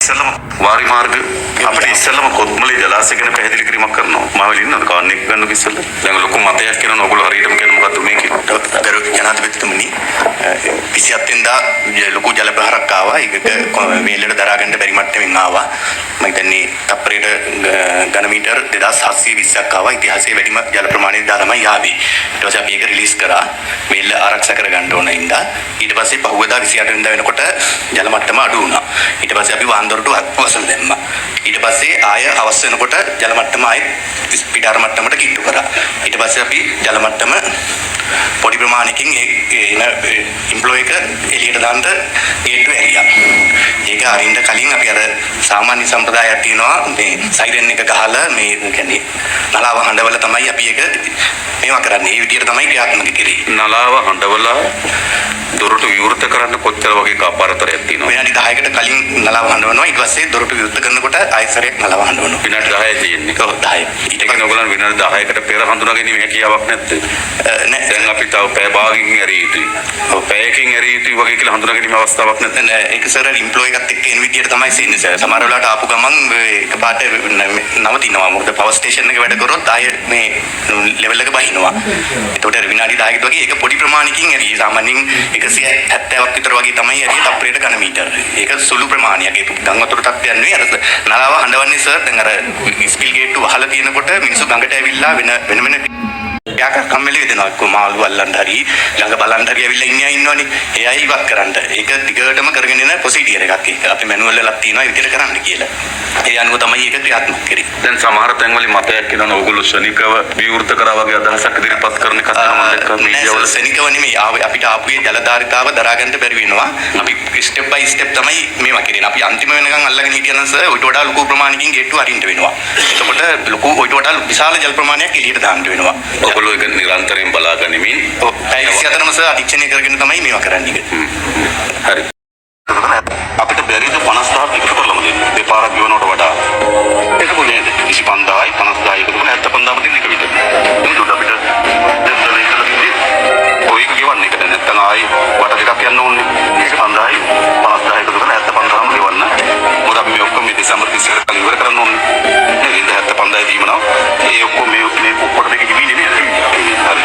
ඉස්සෙල්ලම වාරි මාර්ග අපිට ඉස්සෙල්ලම කොත්මලේ ජලාශය ගැන පැහැදිලි කිරීමක් කරනවා. මාවල ඉන්නවද? කාන්නේ එක ගන්නකො ඉස්සෙල්ලා. දැන් ලොකු මතයක් එනවා ඔයගොල්ලෝ හරියටම කියන්නේ මොකද්ද මේ කියලා. ගරු ජනාධිපතිතුමනි, 27 වෙනිදා ලොකු ජල ප්‍රහාරයක් ආවා. ඒක වේලට දරා ගන්න බැරි මට්ටමින් ආවා. මම හිතන්නේ තප්පරයට ඝන මීටර් 2720ක් ආවා. ඉතිහාසයේ වැඩිම ජල ප්‍රමාණය දා තමයි ආවේ. ඊට පස්සේ අපි ඒක රිලීස් කරා. වේල ආරක්ෂා කර ගන්න ඕන හින්දා. ඊට පස්සේ පහුවදා 28 වෙනිදා වෙනකොට ජල මට්ටම අඩු වුණා. ඊට පස්සේ අපි වාන් දොරටු වසල දැම්මා. ඊට පස්සේ ආය හවස් වෙනකොට ජල මට්ටම ආයෙත් පිටාර මට්ටමට කිට්ටු කරා. ඊට පස්සේ අපි ජල මට්ටම පොඩි ප්‍රමාණයකින් ඒ ඒ එන ඉන්ෆ්ලෝ එක එළියට දාන්න ගේට්ටුව ඇරියා. ඒක අරින්න කලින් අපි අර සාමාන්‍ය සම්ප්‍රදායක් තියෙනවා, මේ සයිරන් එක ගහලා, මේ කියන්නේ නලාව හඬවල තමයි අපි ඒක මේවා කරන්නේ. ඒ විදිහට තමයි ක්‍රියාත්මක කරේ. නලාව හඬවලා දොරටු විවෘත කරන්න කොච්චර වගේ පරතරයක් තියෙනවද? විනාඩි 10කට කලින් නලාව හඬවනවා. ඊට පස්සේ දොරටු විවෘත කරනකොට ආයෙත් සැරයක් නලාව හඬවනවා. විනාඩි 10යි තියෙන්නේ. ඔව්, 10. ඊට කියන්නේ ඔයගොල්ලන් විනාඩි 10කට පෙර හඳුනා ගැනීම හැකියාවක් නැද්ද? නෑ. දැන් අපි තව පැය භාගකින් ඇරිය යුතුයි. ඔව්. පැයකින් ඇරිය යුතුයි වගේ කියලා හඳුනා ගැනීම අවස්ථාවක් නැද්ද? නෑ, ඒක සර් ඉන්ෆ්ලෝ එකත් එක්ක එන විදියට තමයි එන්නේ සර්. සමහර වෙලාවට ආපු ගමන් එකපාරට නවතිනවා. මොකද පවර් ස්ටේෂන් එක වැඩ කරොත් ආය මේ ලෙවල් එක බහිනවා. එතකොට අර විනාඩි 10කට වගේ ඒක පොඩි ප්‍රමාණයකින් ඇරියේ. සාමාන්‍යයෙන් 170ක් විතර වගේ තමයි ඇරියේ තප්පරයට ඝන මීටර. ඒක සුළු ප්‍රමාණයක්. ඒක ගම් වතුර තත්ත්වයක් නෙවෙයි. අර නලාව හඬවන්නේ සර්, දැන් අර ස්පිල් ගේට්ටු වහලා තියෙනකොට මිනිස්සු ගඟට ඇවිල්ලා වෙන වෙන වෙන යාක කම්මැලි වෙනවා. එක්ක මාළු අල්ලන්න හරි ළඟ බලන්න හරි ඇවිල්ලා ඉන්නේ අය ඉන්නවනේ. ඒ අය ඉවත් කරන්න. ඒක දිගටම කරගෙන යන ප්‍රොසීඩියර් එකක් ඒක. අපි මැනුවල් වලක් තියෙනවා ඒ විදිහට කරන්න කියලා. ඒ අනුව තමයි ඒක ක්‍රියාත්මක කරේ. දැන් සමහර තැන්වලින් මතයක් එනවා ඕගොල්ලෝ ක්ෂණිකව විවෘත කරා වගේ අදහසක් ඉදිරිපත් කරන එකක් තමයි මම දැක්කා නෑ මීඩියා වල. සර්, ක්ෂණිකව නෙමෙයි. ආවේ අපිට ආපු ඒ ජල ධාරිතාව දරා ගන්න බැරි වෙනවා. අපි ස්ටෙප් බයි ස්ටෙප් තමයි මේවා කරන්නේ. අපි අන්තිම වෙනකන් අල්ලගෙන හිටියනම් සර්, ඔයිට වඩා ලොකු ප්‍රමාණයකින් ගේට්ටු අරින්න වෙනවා. එතකොට ලොකු ඔයිට වඩා විශාල ජල ප්‍රමාණයක් එළියට දාන්න වෙනවා. ඔයගොල්ලෝ ඒක නිරන්තරයෙන් බලා ගනිමින් ඔව්, පැය 24ම සර් අධීක්ෂණය කරගෙන තමයි මේවා කරන්නේ. හරි. අපිට බැරිද 50000ක් එකතු කරලම දෙන්න? දෙපාරක් ගෙවනවට වඩා. ඒක නේද? 25,000යි 50,000යි එකතු කරලා 75,000ම දෙන්න එක විතර. මේ දුන්න අපිට දැන් මේ කරලා තින්නේ. ඔය එක ගෙවන්න එක දැන් නැත්තම් ආයි වට දෙකක් යන්න ඕනේ. 25,000යි 50,000 එකතු කරලා 75,000ම ගෙවන්න. මොකද අපි මේ ඔක්කොම මේ දෙසැම්බර් 31 කලින් ඉවර කරන්න ඕනේ. නේද? ඉතින් 75,000 දීම නම් ඒ ඔක්කොම මේ මේ ඔක්කොට මේක හිමිනේ නේද? හරි.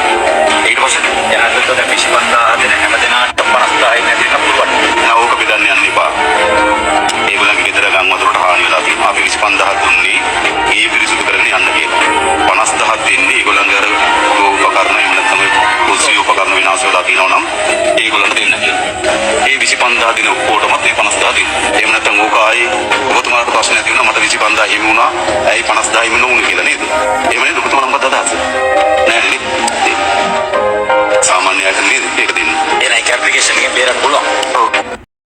ඊට පස්සේ ජනාධිපතිතුමා, දැන් 25,000 දෙන හැම දෙනාටම 50,000 නැති එක පුළුවන්. නෑ, ඕක බෙදන්න යන්න එපා. ඒගොල්ලන්ගේ ගෙදර ගම් වතුරට හානි වෙලා තියෙනවා. අපි 25,000 දුන්නේ ඒ පිරිසුදු කරගෙන යන්න කියලා. 50,000 දෙන්නේ ඒගොල්ලන්ගේ අර ගෘහ උපකරණ එහෙම නැත්නම් ඔය කුස්සිය උපකරණ විනාශ වෙලා තියෙනවා නම් ඒගොල්ලන්ට දෙන්න කියලා. ඒ 25,000 දෙන ඔක්කොටමත් ඒ 50,000 දෙන්න. එහෙම නැත්නම් ඕක ආයේ ඔබතුමාට ප්‍රශ්නයක් තියෙනවා, මට 25,000 හිමි වුණා, ඇයි 50,000 හිමි නොවුනේ කියලා නේද? එහෙම නේද ඔබතුමා? මොකක්ද අදහස?